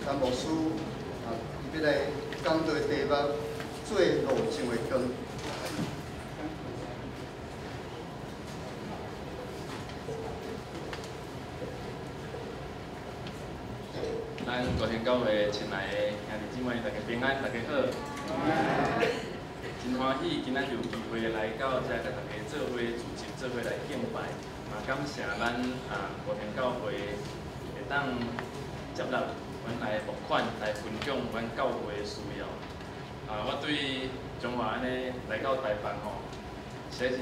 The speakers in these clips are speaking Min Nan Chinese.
陳牧師啊，伊欲來講道的題目，做路上的光。咱國興教會親愛的兄弟姊妹，大家平安，大家好。真歡喜，今仔日有機會來到遮，佮大家做伙聚集，做伙來敬拜。嘛感謝咱啊國興教會會當接納阮來募款，來分享阮教會的需要。啊，我對彰化按呢來到台北吼，實在是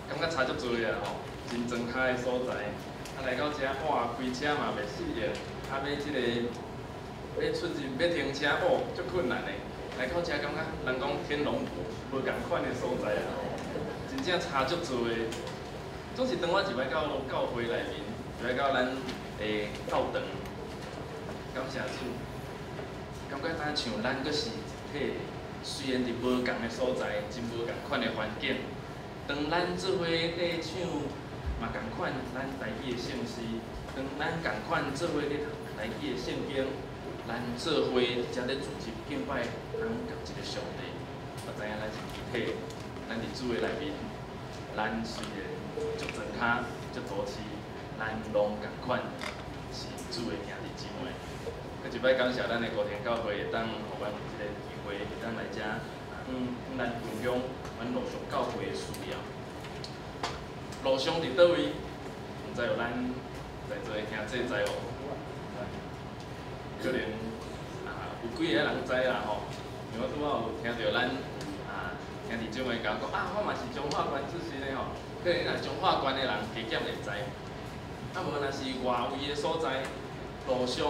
感覺差足濟啊吼，真莊跤的所在。啊，來到遮，哇，開車嘛袂適應。啊，欲這個欲出入欲停車哦，足困難的。來到遮感覺人講天龍國無仝款的所在啊，真正差足濟的。總是當我一擺到教會內面，一擺到咱的教堂，感謝主，感覺敢像咱閣是一體，雖然佇無仝的所在，真無仝款的環境，當咱做伙咧唱嘛仝款，咱台語的聖詩。當咱仝款做伙咧讀台語的聖經，咱做伙佇遮咧聚集敬拜，咱仝一個上帝。我知影咱是一體，咱佇主的內面，咱雖然足莊跤、足都市，咱攏仝款是主的兄弟姊妹。閣一擺感謝咱的國興教會會當予阮有這個機會，會當來遮，向咱分享阮路上教會的需要。路上佇佗位？毋知有咱在座的兄弟知無？可能啊，有幾个人知啦吼。因為我拄仔有聽著咱啊兄弟姊妹共我講啊，我嘛是彰化縣出身的吼。可能若彰化縣的人加減會知。啊無若是外圍的所在，路上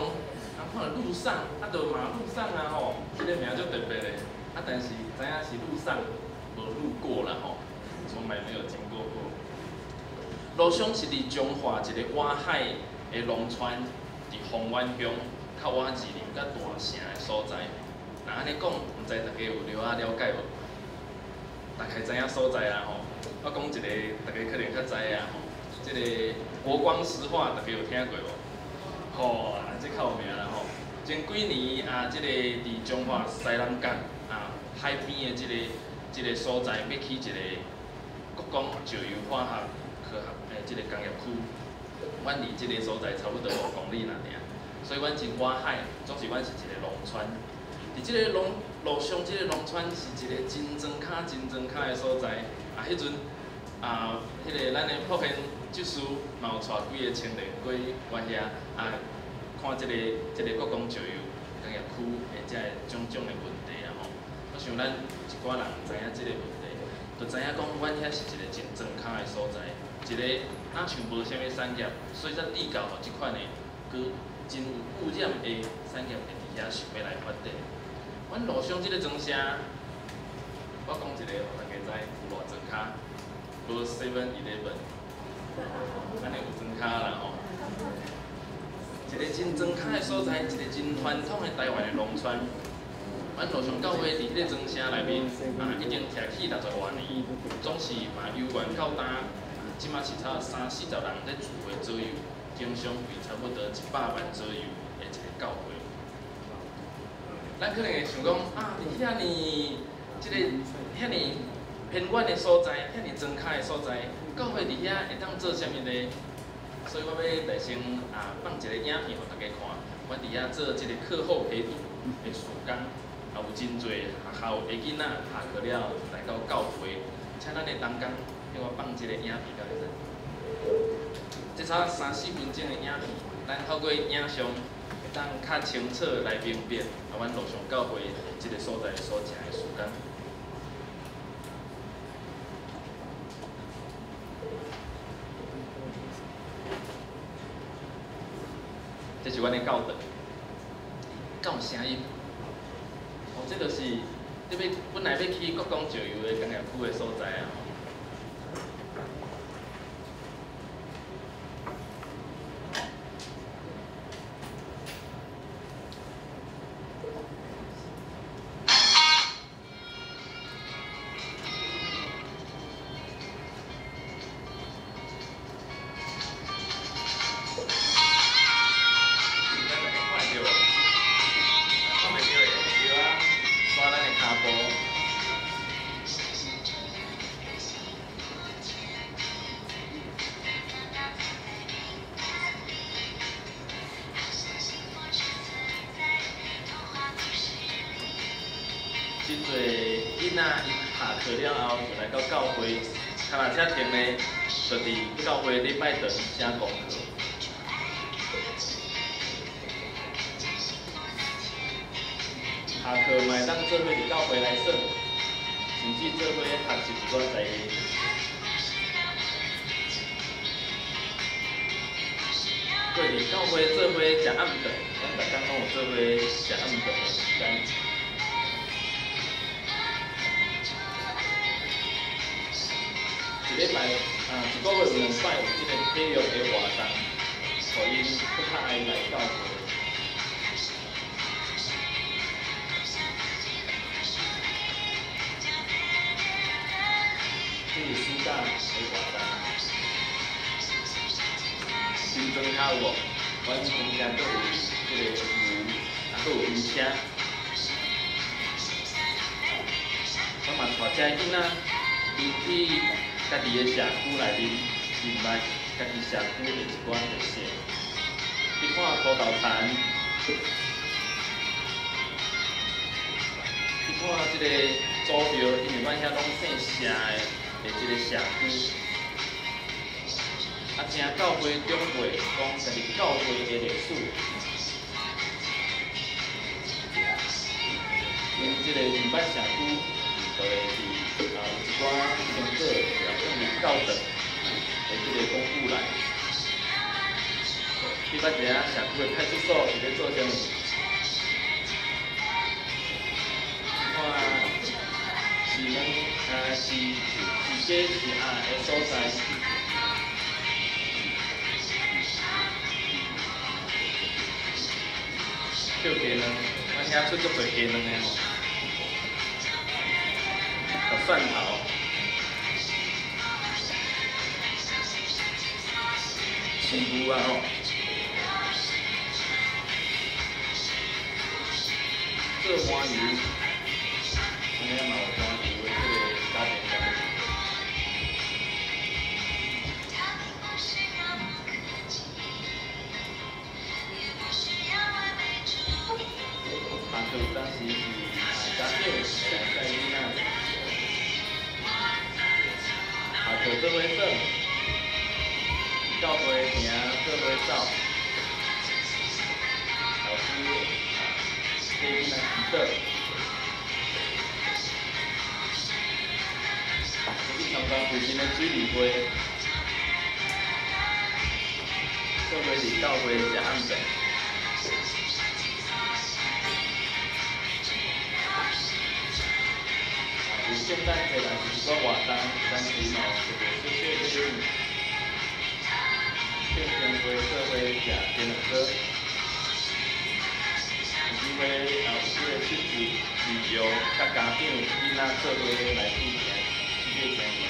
啊看路上，啊著馬路上啊吼，這個名足特別的。啊，但是知影是路上，無路過啦吼，從來沒有經過過。路上是佇彰化一個外海的農村，佇豐原鄉較倚士林佮大城的所在。若按呢講，毋知大家有了仔了解無？大概知影所在啦吼。我講一個，大家可能較知影吼。這個國光石化，大家有聽過無？吼，啊，這較有名啦吼。前幾年啊，這個佇彰化西南角啊海邊的這個所在，欲起一個國光石油化學科學的這個工業區，阮離這個所在差不多5公里爾爾，所以阮真倚海，總是阮是一個農村。佇這個農路上，這個農村是一個真莊跤、真莊跤的所在。啊，彼陣啊，彼個咱的朴賢執事嘛有帶幾个青年過阮遐啊，看這個國光石油工業區的這个種種的問題啊吼。我想咱一寡人知影這個問題，就知影講阮遐是一個真莊跤的所在。一個若像無啥物產業，所以才締造予這款的閣真有污染的產業會佇遐想欲來發展。阮路上這個莊城，我講一個，予大家知有偌莊跤，無 Seven Eleven，按呢有莊跤啦吼。一個真莊跤的所在，一個真傳統的台灣的農村。阮路上教會佇彼個莊城內面啊，已經徛起60外年，總是嘛猶原到今。這馬是差三四十人咧聚會左右，經常費差不多100萬左右的一個教會。咱可能會想講啊，佇遐爾這個遐爾偏遠的所在，遐爾莊跤的所在，教會佇遐會當做啥物呢？所以我欲來先啊放一個影片予大家看，阮佇遐做這個課後陪讀的事工，啊有真濟學校的囡仔下課了來到教會，請咱的同工。叫我放這個影片敢會使？這差三四分鐘的影片，咱透過影像會當較清楚來明白啊，阮路上教會這個所在所誠的時間。這是阮的教堂，敢有聲音？哦，這就是你欲本來欲去國光石油的工業區的所在啊。真濟囡仔𪜶下課了後就來到教會，跤踏車停咧，就佇教會禮拜堂寫功課。下課嘛會當做伙佇教會來耍，甚至做伙學習一寡才藝。過佇教會做伙食暗頓，咱逐工攏有做伙食暗頓的時間。一禮拜啊，一個月有兩擺有這個體育的活動，予𪜶閣較愛來教會。這是暑假的活動。新莊跤有無？阮公家閣有這個牛，啊，閣有牛車。我嘛帶這个囡仔，𪜶去家己的社區內面認捌家己社區的一寡特色。去看土豆田，去看這个祖廟，因為阮遐攏姓謝的這个社區。啊，聽教會長輩講家己教會的歷史，𪜶這個認捌社區，就會佇啊有一寡成果，會放佇教堂的這個公布內。你捌一下社區的派出所是咧做啥物？看是問啊是是假是鴨的所在。捡雞卵，阮遐出足濟雞卵的吼。蒜頭，飼牛啊吼，做麻油，阮遐嘛有麻油的這個家庭工廠。下課有當時是家長會來載囡仔。下課做伙耍，教會行做伙走，老師啊替囡仔祈禱，去參觀附近的水利會，做伙佇教會食暗頓。有聖誕節，若是一寡活動，有當時嘛有特別小小的禮物。慶生會做伙食雞卵糕，有機會啊有這個親子旅遊，佮家長囡仔做伙來去行，去行行。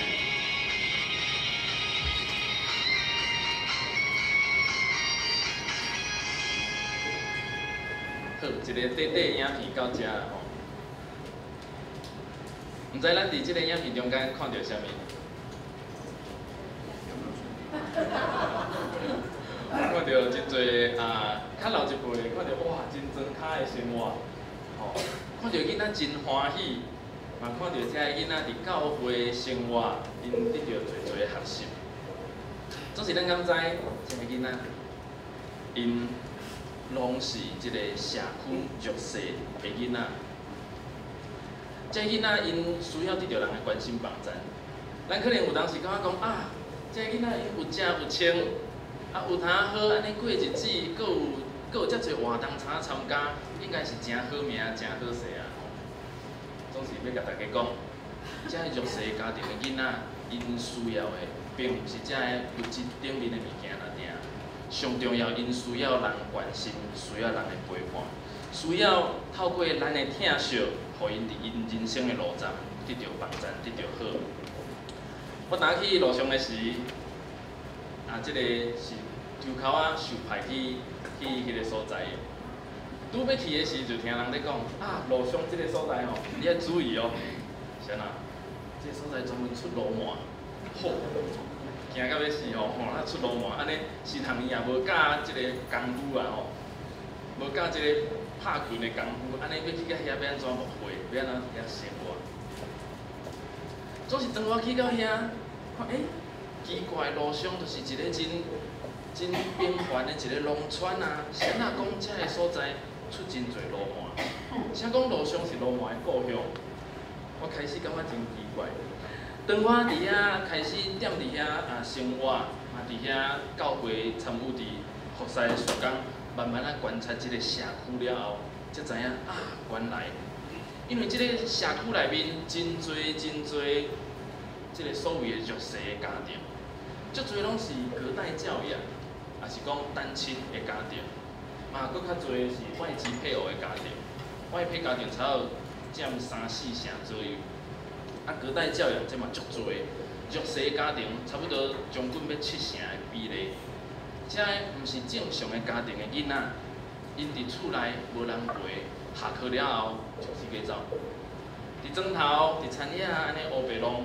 好，一个短短影片到遮啦吼。毋知咱佇這个影片中間看著啥物？看著真濟啊，較老一輩的看著哇，真莊跤的生活，吼，看著囡仔真歡喜，嘛看著這个囡仔佇教會生活，𪜶得著濟濟學習。總是咱敢知，這个囡仔，𪜶攏是這個社區弱勢的囡仔。這个囡仔𪜶需要得著人的關心幫贊。咱可能有當時感覺講啊，這个囡仔𪜶有食有穿，啊有通好按呢過日子，閣有遮濟活動通參加，應該是誠好命、誠好勢啊！吼，總是欲共大家講，這个弱勢家庭的囡仔，𪜶需要的並毋是這个物質頂面的物件爾爾，上重要，𪜶需要人關心，需要人的陪伴，需要透過咱的疼惜，予𪜶佇𪜶人生的路上得著幫贊，得著好。我昨去路上的時，啊，這個是周口仔受派去彼个所在的。拄欲去的時，就聽人咧講，啊，路上這个所在吼，你愛注意哦。是按怎？這个所在專門出鱸鰻，吼，驚甲欲死吼！吼，啊出鱸鰻，按呢食堂伊也無教這个功夫啊吼。無教這个拍拳的功夫，按呢欲去到遐欲按怎牧會，欲按怎佇遐生活？總是當我去到遐，看欸，奇怪，路上就是一个真真平凡的一个農村啊，是按怎講遮个所在出真濟流氓？啥講路上是流氓的故鄉？我開始感覺真奇怪。當我佇遐開始踮佇遐啊生活，嘛佇遐教會參與佇服侍的時間，慢慢仔觀察這个社區了後，才知影啊，原來因為這个社區內面真濟真濟這个所謂的弱勢的家庭，足濟攏是隔代教養，抑是講單親的家庭，嘛閣較濟是外籍配偶的家庭，外配家庭差不多佔三四成左右。啊，隔代教養這嘛足濟，弱勢家庭差不多將近欲七成的比例。這个毋是正常的家庭的囡仔，𪜶佇厝內無人陪，下課了後就四界走，佇床頭、佇田野按呢烏白弄，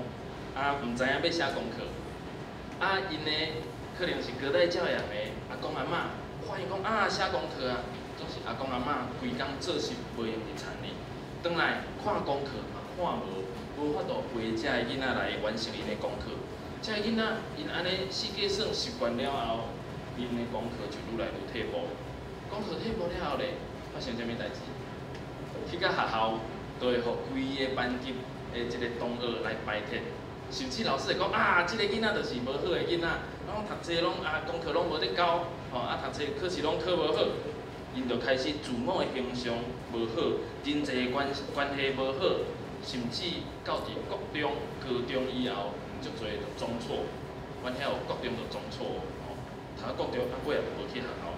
啊，毋知影欲寫功課。啊，𪜶的可能是隔代教養的阿公阿嬤，發現講啊寫功課啊，總是阿公阿嬤規工做事無閒佇田裡，轉來看功課嘛看無，無法度陪這个囡仔來完成𪜶的功課。這个囡仔𪜶按呢四界耍習慣了後，𪜶的功課就愈來愈退步。功課退步了後咧，發生啥物代誌？去到學校，都會予規个班級的這个同學來排斥，甚至老師會講啊，這个囡仔就是無好的囡仔，攏讀冊攏啊功課攏無咧交，吼啊讀冊考試攏考無好，𪜶就開始自我的形象無好，人際關係無好，甚至到佇國中、高中以後，足濟就中輟。阮遐有國中就中輟，吼，讀到國中啊尾仔就無去學校。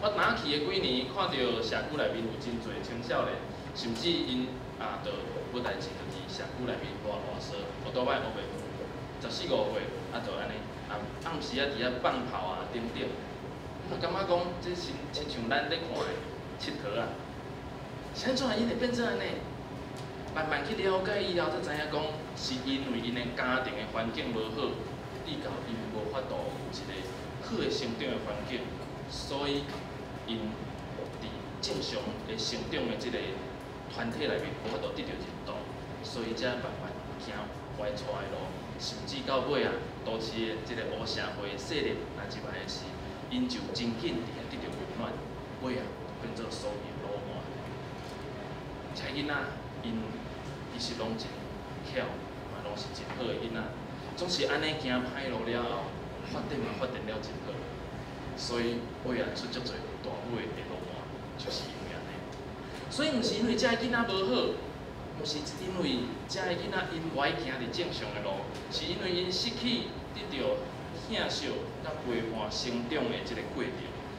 我若去的幾年，看著社區內面有真濟青少年，甚至𪜶啊，就無代誌，就佇社區內面亂囉嗦，烏多擺烏白14、15歲，啊，就按呢啊，暗時啊佇遐放炮啊等等，我感覺講這是親像咱咧看的𨑨迌啊，是按怎𪜶會變做按呢？慢慢去了解以後，才知影講是因為𪜶的家庭的環境無好，以到𪜶無法度有一個好的成長的環境，所以𪜶佇正常的成長的這个團體內面無法度得著認同，所以才慢慢行歪跩的路，甚至到尾啊，都市的這个黑社會勢力來入來的時，𪜶就真緊佇遐得著溫暖，尾仔變做所謂的流氓。這囡仔，𪜶其實攏真巧，嘛攏是真好的囡仔，總是按呢行歹路了後，發展嘛發展了真好，所以尾仔出足濟大尾的流氓，就是因為按呢。所以毋是因為這个囡仔無好，毋是因為這个囡仔𪜶無愛行佇正常的路，是因為𪜶失去得著疼惜佮陪伴成長的這个過程，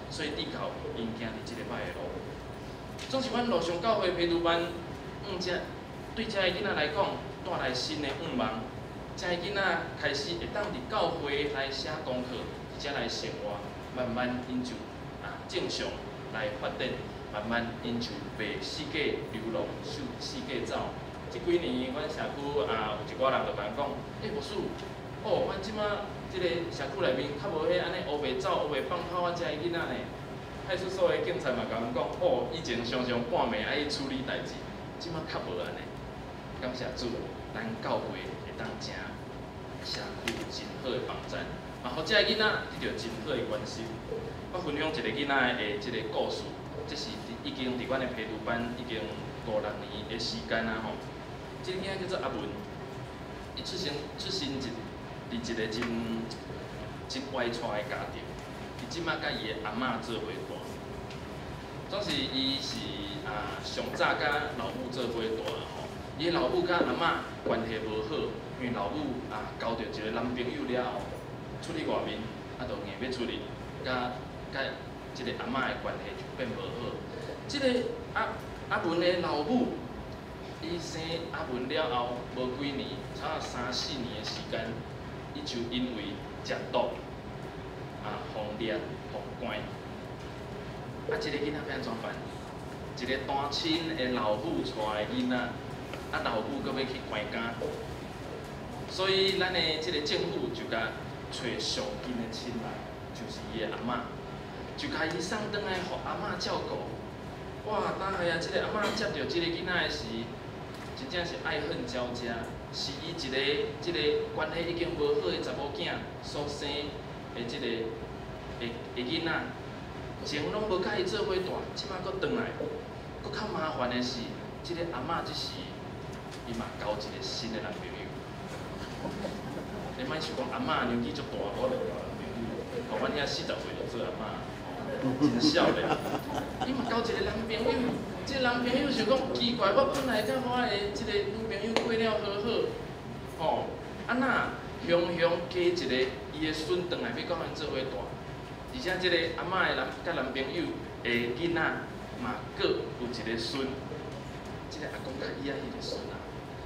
所以直到𪜶行佇這个歹的路。總是阮路上教會陪讀班，這對這个囡仔來講，帶來新的願望。這个囡仔開始會當佇教會來寫功課，佇遮來生活，慢慢𪜶就啊正常來發展，慢慢𪜶就袂四界流浪，四四界走。這幾年，阮社區啊有一寡人就共阮講，欸，牧師，哦，阮這馬這个社區內面較無彼按呢烏白走、烏白放炮仔這个囡仔呢。派出所的警察嘛共阮講，哦，以前常常半暝愛去處理代誌，這馬較無按呢。感謝主，咱教會會當成社區真好的幫贊，嘛予這个囡仔得著真好的關心。我分享一個囡仔的這個故事，這是已經佇阮的陪讀班已經五六年的時間啊吼。這個囡仔叫做阿文，伊出生佇一個真真歪跩的家庭，伊這馬佮伊的阿嬤做伙蹛。總是伊是啊上早佮老母做伙蹛吼，伊的老母佮阿嬤關係無好，因為老母啊交著一個男朋友了後，出去外面啊，就硬欲出去，佮這个阿嬤的關係就變無好。這个阿文的老母，伊生阿文了後無幾年，差不多三四年的時間，伊就因為食毒啊，予掠予關。啊，這个囡仔欲按怎辦？一个單親的老母帶的囡仔，啊老母閣欲去關監，所以咱的這个政府就共揣上近的親人，就是伊的阿嬤。就共伊送轉來予阿嬤照顧。哇！當下啊，這个阿嬤接著這个囡仔的時，真正是愛恨交加，是伊一個這个關係已經無好的查某囝所生的這个的囡仔，前攏無佮伊做伙大，這擺閣轉來，閣較麻煩的是，這个阿嬤這時伊嘛交一个新的男朋友。你莫想講阿嬤年紀足大，無就交男朋友，吼，阮遐40歲就做阿嬤，真少年。伊嘛交一个男朋友，這个男朋友想講奇怪，我本來佮我的這个女朋友過了好好，吼，啊哪雄雄加一个伊的孫轉來欲佮阮做伙大，而且這個阿嬤的男佮男朋友的囡仔嘛閣有一個孫，這个阿公較伊愛彼个孫啊，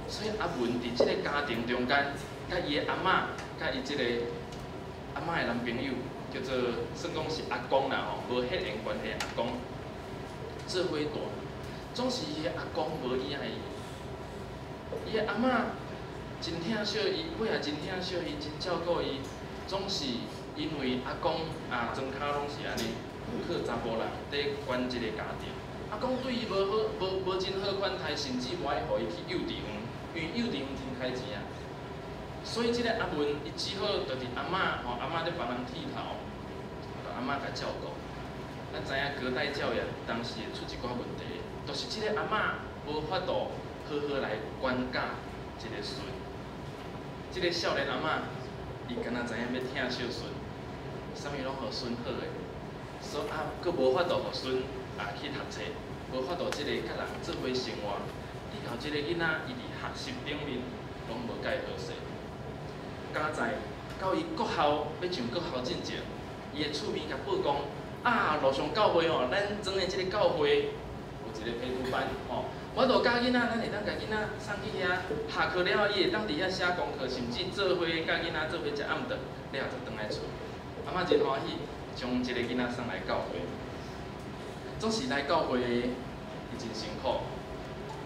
所以阿文佇這个家庭中間，佮伊的阿嬤，佮伊這個阿嬤的男朋友，叫做算講是阿公啦吼，無血緣關係阿公，做伙大，總是伊的阿公無伊愛伊，伊的阿嬤真疼惜伊，尾仔真疼惜伊，真照顧伊，總是因為阿公啊，莊跤攏是按呢，靠查埔人佇管這个家庭。阿公對伊無好，無真好款待，甚至無愛予伊去幼稚園，因為幼稚園真開錢啊。所以這个阿文，伊只好就佇阿嬤吼，阿嬤咧幫人剃頭，阿嬤共照顧。咱知影隔代教養當時會出一寡問題，就是這个阿嬤無法度好好來管教這个孫。這个少年阿嬤，伊敢若知影欲疼惜孫，啥物攏予孫好的，所以啊，閣無法度予孫啊去讀冊，無法度這个佮人做伙生活，以後這个囡仔伊佇學習頂面攏無蓋好勢。佳哉到伊國校欲上國校進前，伊的厝邊共報講，啊，路上教會吼，咱莊的這个教會有一個陪讀班吼，我就教囡仔，咱會當共囡仔送去遐，下課了後，伊會當佇遐寫功課，甚至做伙佮囡仔做伙食暗頓，了後才轉來厝。阿嬤真歡喜，將這個囡仔送來教會。總是來教會，伊真辛苦，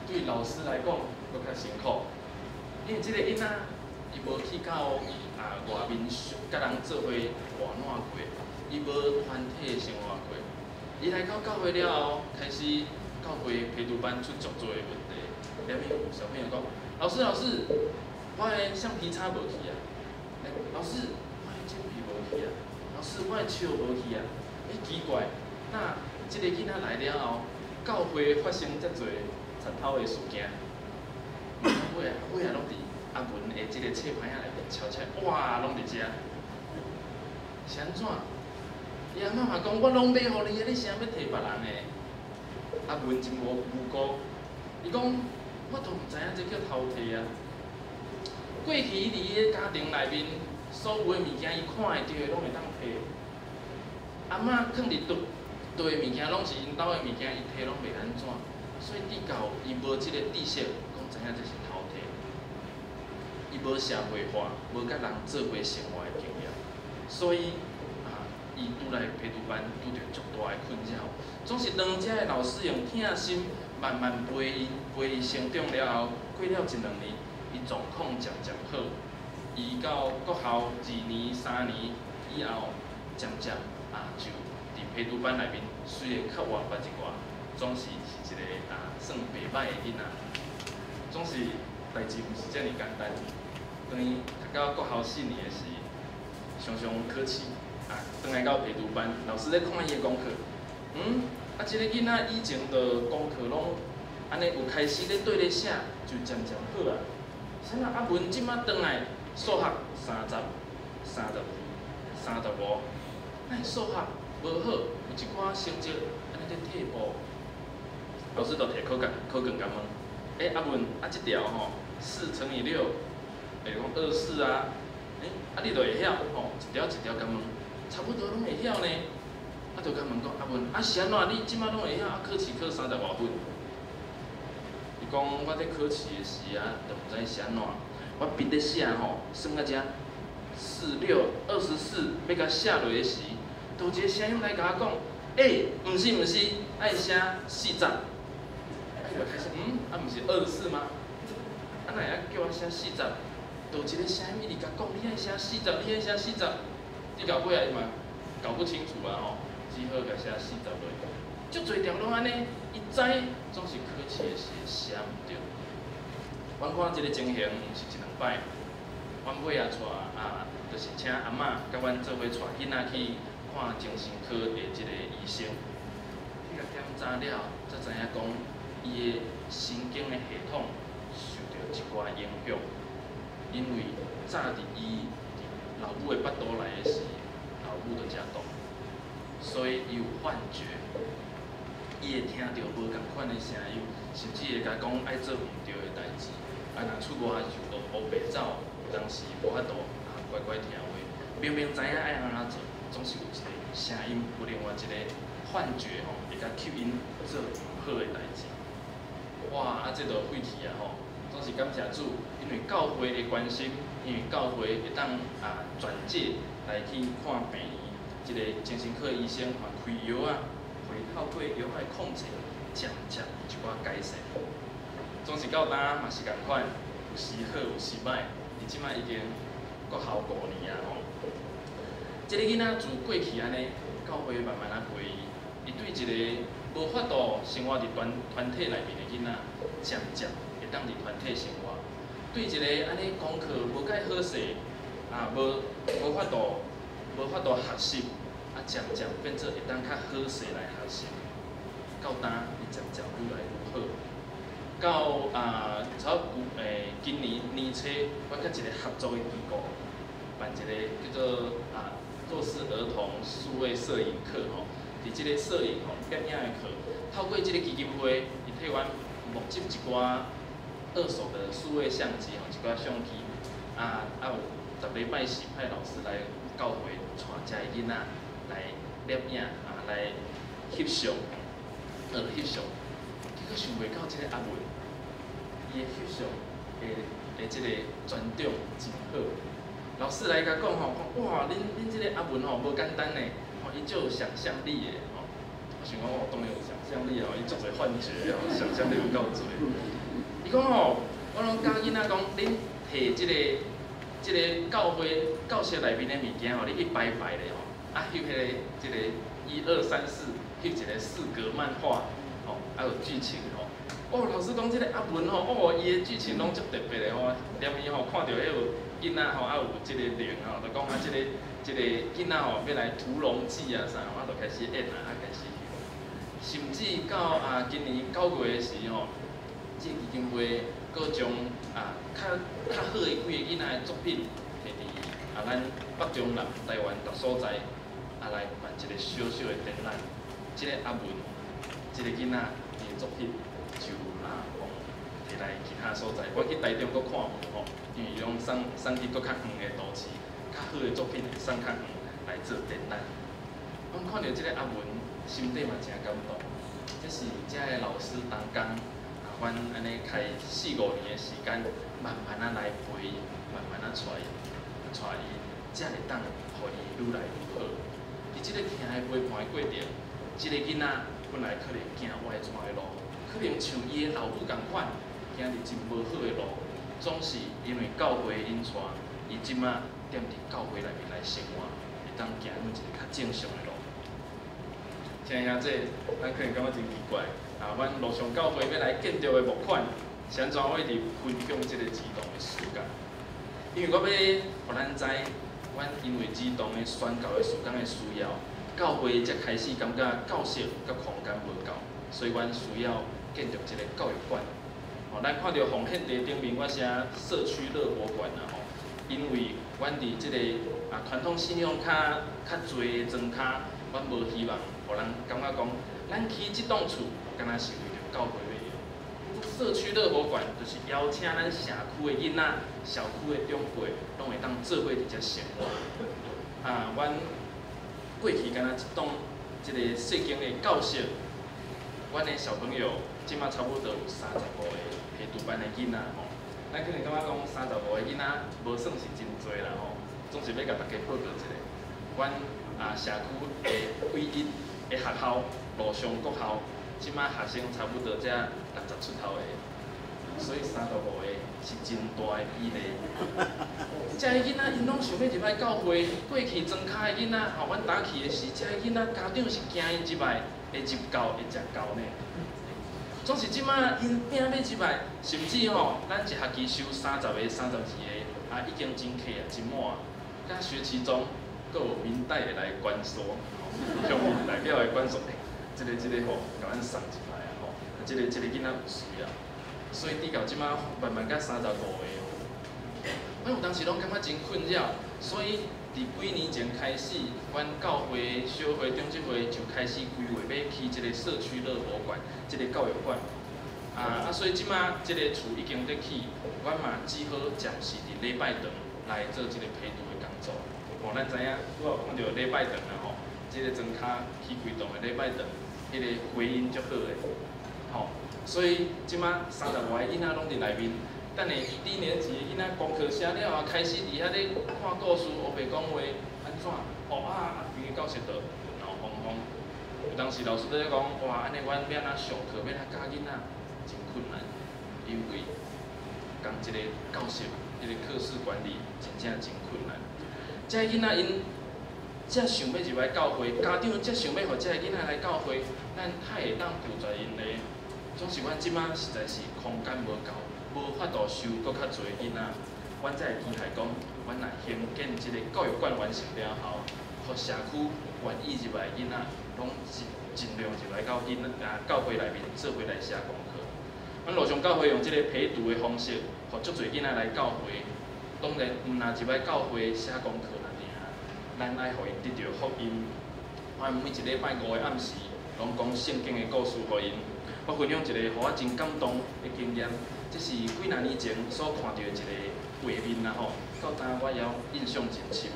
對老師來講，閣較辛苦，因為這個囡仔伊無去到啊外面佮人做伙玩耍過，伊無團體的生活過。伊來到教會了後，開始教會陪讀班出足濟的問題。連有小朋友講：老師，老師，我的橡皮擦無去啊！老師，我的鉛筆無去啊！老師，我的尺無去啊！欸，奇怪，那這個囡仔來了後，教會發生遮濟賊偷的事件，尾仔尾仔攏佇阿文的這个冊牌仔內面抄起來，哇，攏佇遮。是按怎？伊阿嬤嘛講，我攏買予你啊，你啥欲提別人的？阿文真無辜，伊講，我都毋知影這叫偷提啊。過去伊佇伊个家庭內面，所有的物件伊看會著的攏會當提。阿嬤囥佇桌桌的物件攏是𪜶兜的物件，伊提攏袂按怎，所以直到伊無這個知識，講知影這是偷提。伊無社會化，無佮人做伙生活的經驗，所以啊，伊拄來陪讀班拄著足大的困擾。總是當遮的老師用疼心慢慢陪伊陪伊成長了後，過了一兩年，伊狀況漸漸好。伊到國校二年、三年以後，漸漸啊就佇陪讀班內面雖然較活潑一寡，總是是一个啊算袂䆀的囡仔。總是代誌毋是遮爾簡單。當伊讀到國校四年的時，常常考試啊，轉來到陪讀班，老師咧看伊的功課，啊，這个囡仔以前就功課攏按呢有開始咧對咧寫，就漸漸好啊。啥物阿文這擺轉來數學30、32、35，咱數學無好，有一寡成績按呢咧退步。老師就提考卷考卷共問，欸，阿文，啊，這條吼4乘以6，會講24啊，欸，啊你就會曉吼，一條一條共問，差不多攏會曉呢。啊，就共問講，阿文，啊是按怎？你這擺攏會曉，啊考試考三十外分。伊講我咧考試的時啊，就毋知是按怎，我筆咧寫吼，算到遮四六二十四，欲共寫落的時，就有一个聲音來共我講，欸，毋是毋是，愛寫四十。啊，伊就開始，啊毋是24嗎？啊，哪會叫我寫四十？就有一个聲音一直共講，你愛寫四十，你愛寫四十。直到尾仔伊嘛搞不清楚啊吼，只好共寫四十落。足濟條攏按呢，伊知總是考試的時會寫毋著。阮看這个情形毋是一兩擺，阮尾仔帶啊，就是請阿嬤佮阮做伙帶囡仔去看精神科的這个醫生，去共檢查了，才知影講伊的神經的系統受著一寡影響，因為早佇伊老母的腹肚內的時，老母就食毒，所以伊有幻覺，伊會聽著無仝款的聲音，甚至會共講愛做毋著的代誌，啊，若出外就烏白走，有當時無法度啊乖乖聽話，明明知影愛按怎做，總是有一个聲音，有另外一个幻覺吼，會共吸引做毋好的代誌。哇！啊，這就廢去啊吼！總是感謝主，因為教會的關心，因為教會會當啊轉介來去看病院，這个精神科醫生嘛開藥仔，予伊透過藥仔的控制，漸漸一寡改善。總是到今嘛是仝款，有時好有時歹，伊這擺已經國校5年啊吼。這个囡仔自過去按呢，教會慢慢仔陪伊，伊對一个無法度生活佇團團體內面的囡仔，漸漸會當佇團體生活。對一个按呢功課無介好勢，啊無法度學習，啊漸漸變做會當較好勢來學習。到今伊漸漸愈來愈好。到啊，差不多今年年初，阮佮一个合作的機構，辦一個叫做啊弱勢兒童數位攝影課吼。佇這个攝影吼攝影的課，透過這个基金會，伊替阮募集一寡二手的數位相機吼，一寡相機，啊啊有逐禮拜四派老師來教會帶遮的囡仔來攝影啊，來翕相，學翕相。結果想袂到這个阿文，伊的翕相的這个專長真好。老師來共講吼，講哇，恁這个阿文吼無簡單呢，吼伊足有想像力的吼。我想講哦，當然有想像力哦，伊足濟幻覺哦，想像力有夠濟。伊講吼，我攏教囡仔講，恁提這個教會教室內面的物件吼，你去排排咧吼，啊翕彼个這个一二三四，翕一个四格漫畫，吼，啊有劇情吼。哦，老師講這個阿文吼，哦，伊的劇情攏足特別的吼，連伊吼看著彼有囡仔吼，啊有這个靈吼，就講啊這個囡仔吼欲來屠龍記啊啥，我就開始演啊，啊開始翕。甚至到啊今年9月的時吼，這個基金會閣將啊較較好的幾个囡仔的作品，摕佇啊咱北中南台灣逐所在，啊來辦一個小小的展覽。這个阿文，這个囡仔伊的作品就啊予摕來其他所在。我去台中閣看有吼，因為伊攏送送去閣較遠的都市，較好的作品會送較遠來做展覽。阮看著這个阿文，心底嘛誠感動。這是遮的老師同工，啊，阮按呢開四五年的時間，慢慢仔來陪伊，慢慢仔帶伊，帶伊，才會當予伊愈來愈好。佇這个疼的陪伴的過程，這个囡仔本來可能行歪跩的路，可能像伊的老母仝款，行佇真無好的路，總是因為教會的引帶，伊這馬踮佇教會內面來生活，會當行入一个較正常的路。聽兄這，咱可能感覺真奇怪，啊，阮路上教會欲來建築的募款，是按怎？我一直分享這个兒童的事工，因為我欲予咱知，阮因為兒童的宣教的事工的需要，教會才開始感覺教室佮空間無夠，所以阮需要建築一個教育館。吼，咱看著奉獻地頂面我寫社區樂活館啦吼，因為阮佇這個啊傳統信仰較較濟的莊跤，阮無希望予人感覺講，咱起這棟厝，敢若是為著教會欲用。社區樂活館就是邀請咱社區的囡仔、社區的長輩，攏會當做伙佇遮生活。啊，阮過去敢若一棟這個細間的教室，阮的小朋友這馬差不多有35個學徒班的囡仔吼。咱可能感覺講35個囡仔無算是真濟啦吼，總是欲共大家報告一下，阮啊社區的唯一的學校，路上國校，這馬學生差不多才60出頭個，所以35個是真大的比例。遮个囡仔𪜶攏想欲入來教會，過去莊跤的囡仔，吼，阮早去的時，遮个囡仔家長是驚𪜶入來會入教會食教呢。總是這馬𪜶拼欲入來，甚至吼，咱一學期收30個、32個，啊，已經真客啊，真滿。佮學期中，閣有民代會來關說，鄉民代表來關說，欸，這個吼，共阮送入來啊吼，啊，這個囡仔有需要，所以直到這馬慢慢到35個。阮有當時攏感覺真困擾，所以佇幾年前開始，阮教會小會長執會就開始規劃欲起這個社區樂活館，這個教育館。啊，所以這馬這個厝已經佇起，阮嘛只好暫時佇禮拜堂來做這個陪讀的工作。吼，咱知影，拄仔有看著禮拜堂啊吼，這個莊跤起幾棟的禮拜堂，彼個回音足好的，吼，所以這馬30外个囡仔攏佇內面。等下低年級的囡仔功課寫了啊，開始佇遐咧看故事、烏白講話，按怎？哦啊，規个教室就鬧哄哄。有當時老師咧講，哇，按呢阮欲按怎上課，欲按怎教囡仔，真困難，因為仝一個教室，彼個課室管理真正真困難。這个囡仔𪜶才想欲入來教會，家長才想欲予這个囡仔來教會，咱太會當拒絕𪜶咧。總是阮這馬實在是空間無夠，無法度收閣較濟囡仔，阮才會期待講，阮若興建這個教育館完成了後，予社區願意入來囡仔，攏盡量入來到囡仔啊教會內面做伙來寫功課。阮路上教會用這個陪讀的方式，予足濟囡仔來教會。當然，毋若入來教會寫功課爾爾，咱愛予𪜶得著福音。我每一禮拜五的暗時，攏講聖經的故事予𪜶。我分享一個予我真感動的經驗，這是幾若年前所看著的一個畫面啦吼，到今我猶印象真深。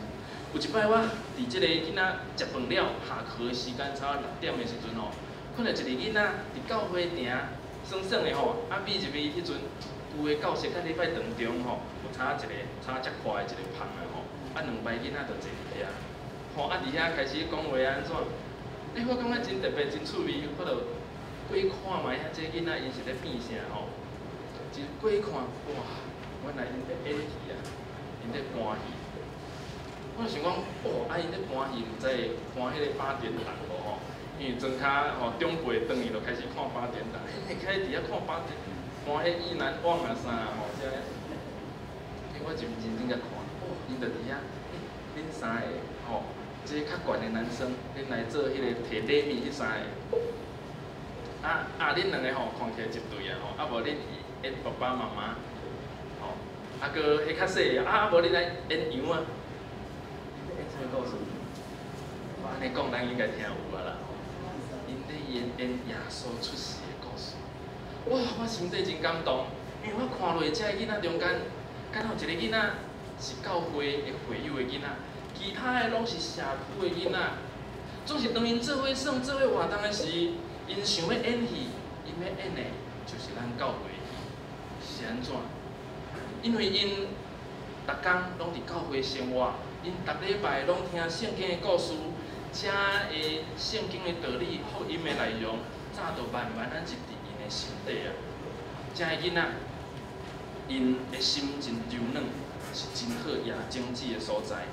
有一擺我佇這個囡仔食飯了下課的時間，差不多6點的時陣吼，看著一個囡仔佇教會埕耍耍的吼，啊，覕入去彼陣舊的教室佮禮拜堂中吼，有插一個插遮寬的一個棚啊吼，啊兩排囡仔就坐佇遐，吼啊佇遐開始講話按怎？欸，我感覺真特別，真趣味，我就過去看覓下這囡仔𪜶是咧變啥吼？一過去看，哇，原來𪜶咧演戲啊，𪜶咧搬戲。我就想講，哦，啊𪜶咧搬戲，毋知會搬彼個八點檔無吼？因為莊跤吼長輩轉去就開始看八點檔，開始佇遐看八點，搬彼意難忘啊啥吼，這個，欸，我就認真共看，哦，𪜶就佇遐，欸，恁三個吼，這個較懸的男生，恁來做彼個提禮物彼三個。啊啊！恁兩個吼看起來一對啊吼，啊無恁演爸爸媽媽，吼，啊閣彼較細个，啊無恁來演羊啊？演啥物故事？我按呢講，咱應該聽有啊啦吼。𪜶咧演演耶穌出世的故事。哇！我心底真感動，因為我看落這个囡仔中間，敢若有一個囡仔是教會的會友的囡仔，其他的攏是社區的囡仔。總是當𪜶做伙耍、做伙活動的時，𪜶想欲演戲，𪜶欲演的就是咱教會的戲，是按怎？因為𪜶逐工攏佇教會生活，𪜶逐禮拜攏聽聖經的故事，遮的聖經的道理、福音的內容，早就慢慢仔入佇𪜶的心底啊。遮的囡仔，𪜶的心真柔軟，是真好掖種子的所在。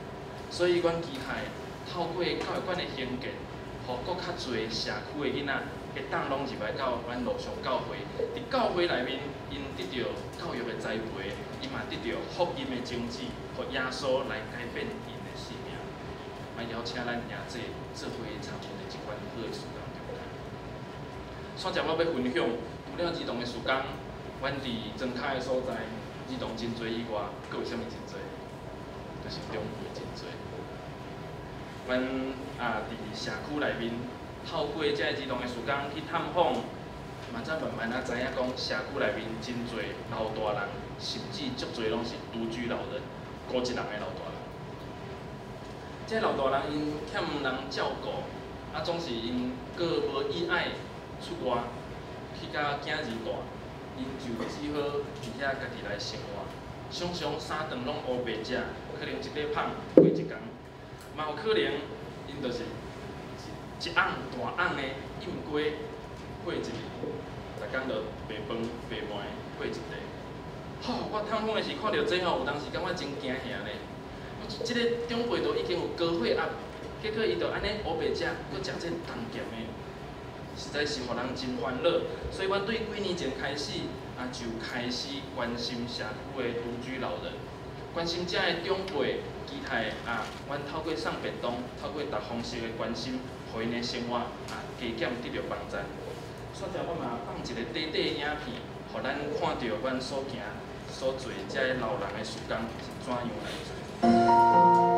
所以，阮期待透過教育館的興建，予閣較濟社區的囡仔會當攏入來到阮路上教會。佇教會內面，𪜶得著教育的栽培，伊嘛得著福音的種子，予耶穌來改變𪜶的生命。嘛邀請咱兄弟做伙參與佇這款好的事工中間。煞接我欲分享，除了兒童的事工，阮佇莊跤的所在，兒童真濟以外，閣有啥物真濟？就是長輩真濟。阮啊佇社區內面，透過這个兒童的事工去探訪，嘛才慢慢仔知影講，社區內面真濟老大人，甚至足濟攏是獨居老人，孤一人的老大人。這老大人𪜶欠人照顧，啊總是𪜶閣無意愛出外去佮囝兒蹛，𪜶就只好佇遐家己來生活。常常三頓攏烏白食，可能一塊麭過一工，嘛有可能𪜶就是一甕大甕的醃雞過一日。逐工就白飯白糜配一塊。吼，我探訪的時看著這吼，有當時感覺真驚嚇咧。我這个長輩都已經有高血壓，結果伊就按呢烏白食，閣食這重鹹的，實在是予人真煩惱。所以阮對幾年前開始啊，就開始關心社區的獨居老人，關心遮的長輩，期待啊，阮透過送便當，透過逐方式的關心，予𪜶的生活啊加減得著幫助。煞來我嘛放一个短短的影片，予咱看著阮所行所做遮的老人的事工是怎樣來做。